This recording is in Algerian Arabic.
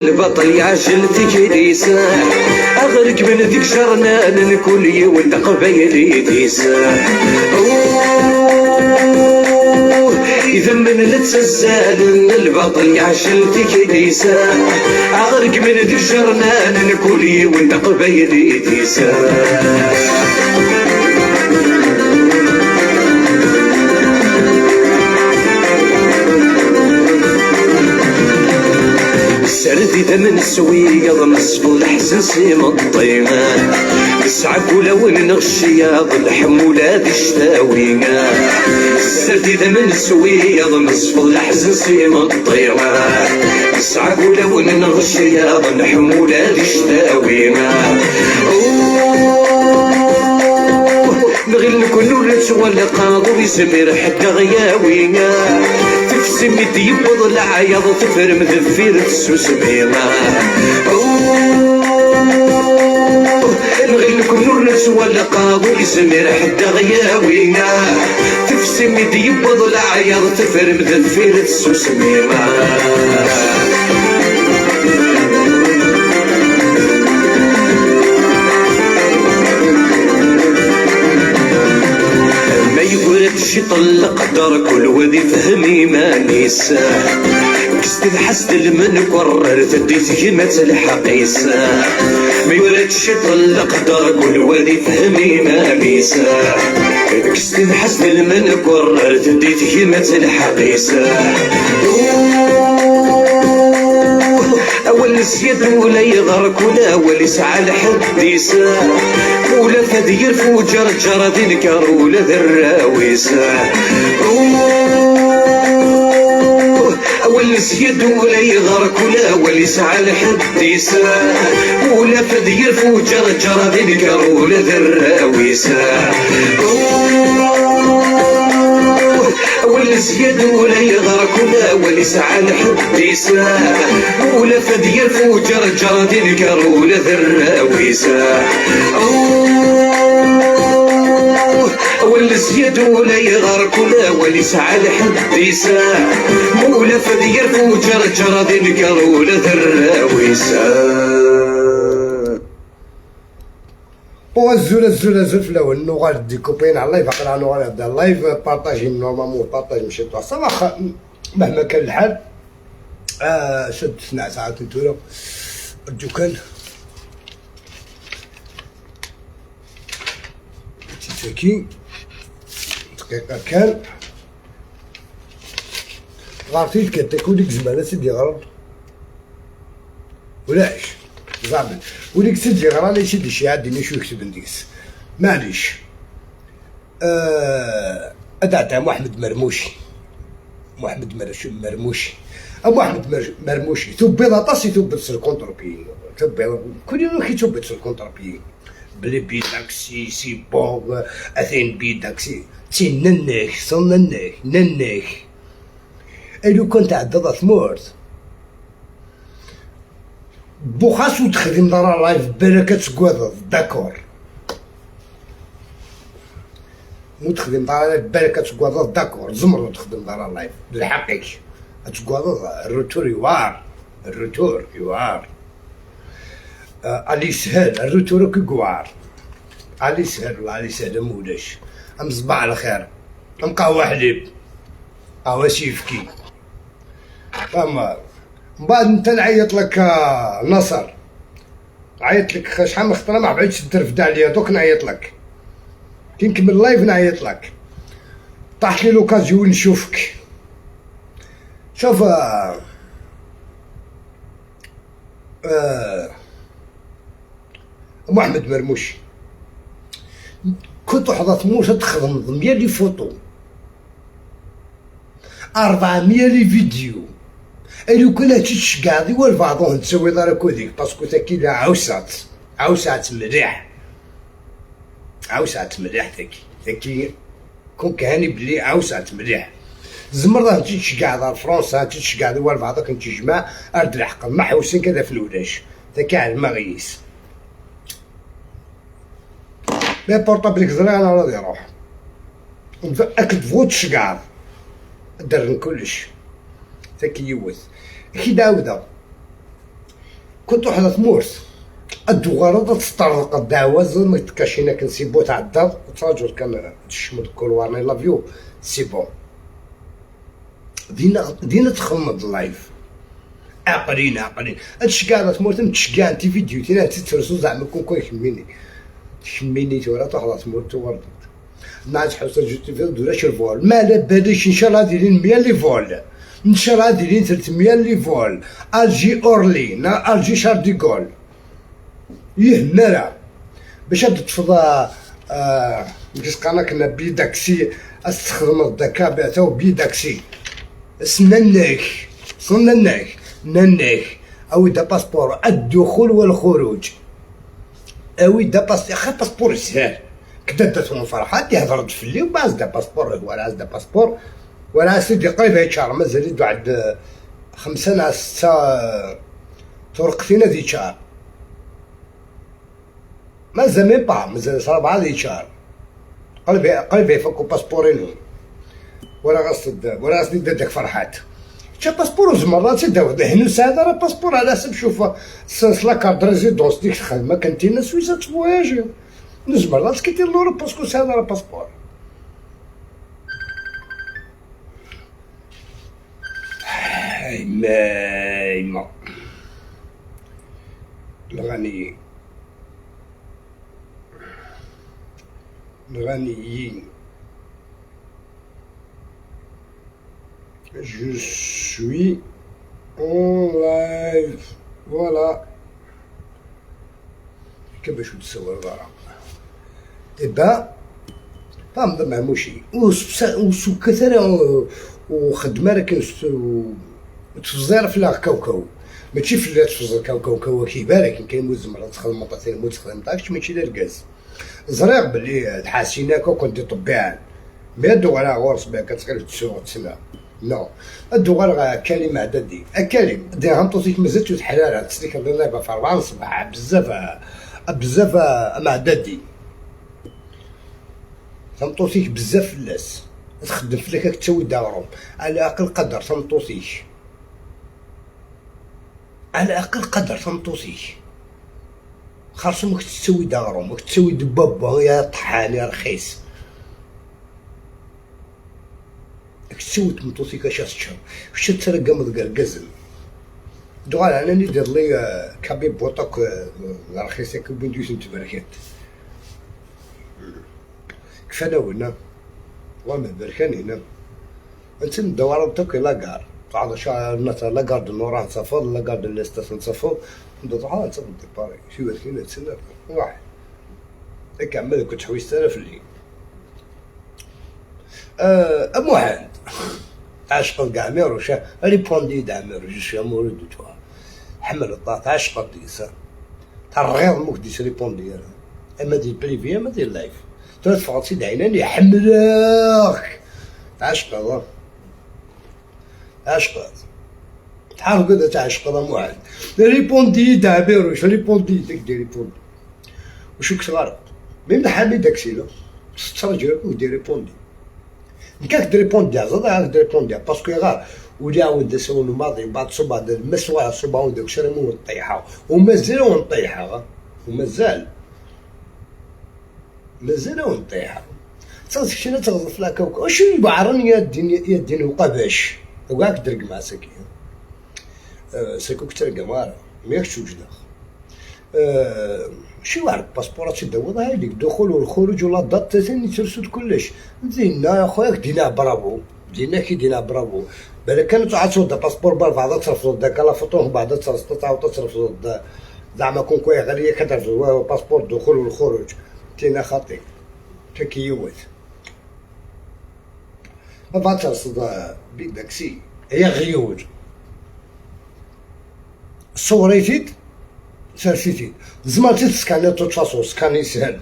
البطل يعجل تجريسة أغرق من ذيك جرنان كل يوم قبيلي ديسة. إذا من لتسزال البطل يعجل تجريسة أغرق من ذيك جرنان كل يوم قبيلي ديسة. سردي ثمن السويض نصف الحزن سيم الطيمة نسعك ولو نغشي الحمولة ذي الشتاوينا. سردي ثمن السويض نصف الحزن سيم الطيمة نسعك ولو نغشي الحمولة ذي الشتاوينا. نغير نكون نتولى قاضي يسمير حتى غياوينا تفسم يبض العياض تفرم ذفير السوسمينا. نغير نكون نتولى قاضي يسمير حتى غياوينا تفسم يبض العياض تفرم ذفير السوسمينا. شي طلق دار كل وذي فهمي ما نيسا كست الحسد المن قرر تدي تهمة الحقيسة. ما يولد شي طلق دار كل وذي فهمي ما نيسا كست الحسد المن قرر تدي تهمة الحقيسة. أول زيد ولا يغرك ولا أول يسعى الحديسة ولا فدير فوجر جرى ذي ولا ذراويسة. أول زيد ولا يغرك ولا أول يسعى الحديسة ولا فدير فوجر جرى ذي ولا ذراويسة. أول زياد ولا يغرك ولا أول يسعى الحديسة ولا فدير فوجر جرى ذي ولا ذراويسة. أول زياد ولا يغرك ولا أول يسعى الحديسة ولا فدير فوجر جرى ذي ولا ذراويسة. الزول الزول الزول في الاول نوغال ديكوبين على ال live عقل على نوغال يبدا ال live partager normalement partage مشي توصل واخا مهما كان الحال. شد 12 ساعات نتورو الدكان تيتاكي دقيقة كان غارتي كتاكل ديك زمان سيدي غرب ولاش زعما وليك سيدي غرا سيدي شي عندي شو يكتب نديس معليش. ادعى محمد مرموشي محمد مرموشي محمد مرموشي ثبت عطاسي ثبت ال contre-pied ثبت كل يوم كي ثبت ال contre-pied بلي بي تاكسي c'est bon اثين بي تاكسي تي ننك صننك ننك لو كنت عدد ثمورت بوخاس وتخدم دار live بالك تقوض d'accord وتخدم دار live بالك تقوض d'accord زمر وتخدم دار live لحقك تقوض ال retour يوار ال retour يوار علي سهل ال retour كيقوار علي سهل والله علي سهل مولاش ام صباح على خير ام قهوة حليب قهوة سيفكي فما. من بعد انت نعيط لك نصر عيط لك شحال من خطره ما بعدش ترفد عليا دوك نعيط لك كي نكمل live نعيط لك طاحت لي l'occasion نشوفك. شوف محمد مرموش كنت حضرت موسى تخدم 100 les photos 400 les vidéos لو كان هادشي كاع دي والبعض تسوي دار كوديك parce que تاكي لا عوسات عوسات مليح عوسات مليح تاكي تاكي كون كهاني بلي عوسات مليح زمر راه تشجع دار فرنسا تشجع دي والبعض كنت تجمع ارد الحق ما حوسين كذا في الولاش تاكي على المغيس مي بورطابليك زرع انا راضي يروح اكد فوت تشجع درن كلش تاكي يوث كي داوده كنت وحدة مورس الدوغارة تطرق الدعوة ما تكاشينا كنسيبو تاع الدار تراجل كان تشمد كولوارني لافيو سي بون دينا دينا تخمد اللايف عقلين عقلين هادشي كاع تموت تشكاع انت فيديو تينا تترسو زعما كون كون يخميني تخميني تورا تحضر تموت تورد ناس حوسه جوتي في دولاش الفول ما على باليش ان شاء الله دايرين 100 لي فول ان شاء الله دايرين 300 لي فول الجي اورلي نا الجي شار دي غول يهمرا باش تفضى كيس كنا بيداكسي استخدم الذكاء بعثو بيداكسي سننك سننك ننك او دا باسبور الدخول والخروج او دا باسبور خا باسبور سهل كدا داتهم فرحات يهضر في الليل وباز دا باسبور هو راس دا باسبور ولا سيدي قريب يتشار مازال يدو عند 5 نا 6 طرقتين دي تشار مازال ميم با مازال 4 دي تشار قلبي قلبي يفكو باسبورينو ولا غاصد ولا غاصد داك فرحات تا باسبور زمرات تداو هنا ساعة راه باسبور على حسب شوف لا كارت ريزيدونس ديك الخدمة كنتي نا سويسا تفواياجي نزمر كي لورو باسكو ساعة راه باسبور ما الغني الغنيين Je suis en live. Voilà. كيفاش تصور دارا إبا فهم مع موشي وسكثر وخدمة راه تفزير في لا كاوكاو ماشي في لا تفزر كاوكاو كاو كيبارك كاين موز مرة تخدم مطاطين موز تخدم طاكش ماشي لا الكاز زريق بلي تحاسيناك وكنت طبيعان مي دوغ غورس بها كتغير تسوق تسمع نو الدوغ كلمة عددي الكلمة ديرهم توصيك مازال تحلالها تسليك الله في 4 الصباح بزاف بزاف مع دادي تمطوسيك بزاف الناس تخدم في لك تسوي دارهم على اقل قدر تمطوسيك على اقل قدر تمطوسيك خاصهم تسوي دارهم تسوي دبابة يا طحان يا رخيص تسوي تمطوسيك اش تشرب واش ترقم ذكر دوغال انا اللي دير لي كابي بوطوك رخيص كوبين دوس تبركات كفانا ونا وما بركان هنا انت ندور توك لا كار تعال مثلا لا كار دو نوران تصفر لا كار دو ليست تصفر ندور انت ديباري شي ولكن تسنى واحد كمل كنت حويست في الليل موحد عشق كاع وشا ريبوندي دعميرو جو سوي امورو دو توا حمل الطاط عشق ديسا ترغيض موك ديس ريبوندي اما ديال بريفي اما ديال لايف تفغط سيدي عيناني يحملك تعشق الله عشق تعرف كذا تعشق الله موحد ريبوندي دعميرو ريبوندي ديك دي ريبوندي وشو كنت غارق ميم حامي داكشي ستراجل ودي ريبوندي كاك دريبوندي زاد دريبوندي باسكو غار ولا عاود سون الماضي بعد صبا المسوى صبا وداك شرمو نطيحها ومازال نطيحها ومازال مازال نطيحها شنو تغضف لا كوكا واش يبعرن يا الدين يا الدين وقباش وكاك درق مع ساكي ساكوك ترقى مارا مياك توجد شي واحد باسبورات تدوض هاي لك الدخول والخروج ولا دات ثاني ترسل كلش دينا يا خويا دينا برافو دينا كي دينا برافو بالك كانت تعطوا باسبور بعد ترفض داك لا فوتو بعد تعاود ترفض زعما كون كوي غالية كترفض باسبور الدخول والخروج تينا خاطي تكيوت ما بعد ترصد بيك داكسي هي غيوج صوريتي سيرسيتي زعما تسكاني تو تفاصو سكاني سهل